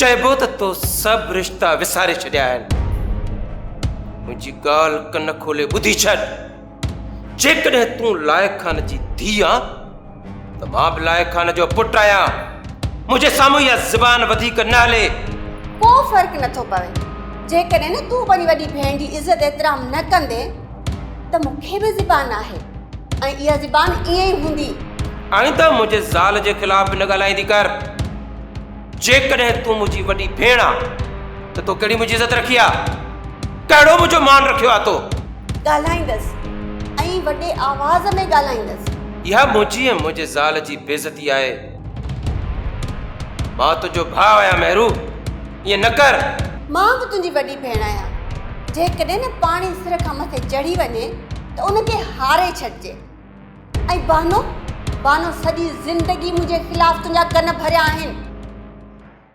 چئبو ته تو سڀ رشتا وساري ڇڏيا آهن. منهنجي ڳالهه ڪن کولي ٻڌي ڇڏ. جيڪڏهن تون لائق خان جي ڌيء آن ته مان به لائق خان جو پٽ آهيان. منهنجي سامهون اها زبان وڌيڪ نه هلي. ڪو فرق نٿو پوي. جيڪڏهن نه تون پنهنجي وڏي ڀيڻ جي عزت احترام نه ڪندين ته مون کي به زبان آهي ۽ اها زبان ائين ئي هوندي. آئنده منهنجي زال جي خلاف به نه ڳالهائيندي ڪر. جيڪڏهن تون منهنجي وڏي ڀيڻ آن ته تو ڪهڙي منهنجي عزت رکي آ؟ ڪهڙو منهنجو مان رکيو آ تو؟ ڳالهائيندس ۽ وڏي آواز ۾ ڳالهائيندس. اها منهنجي ۽ منهنجي زال جي بيعزتي آهي. مان تنهنجو ڀاء آهيان مهرو، ائين نه ڪر. مان به تنهنجي وڏي ڀيڻ آهيان. جيڪڏهن نه پاڻي سر کان مٿي چڙهي وڃي ته ان کي هاري ڇڏجي. ۽ بانو، بانو سڄي زندگي منهنجي خلاف تنهنجا ڪن ڀريا آهن.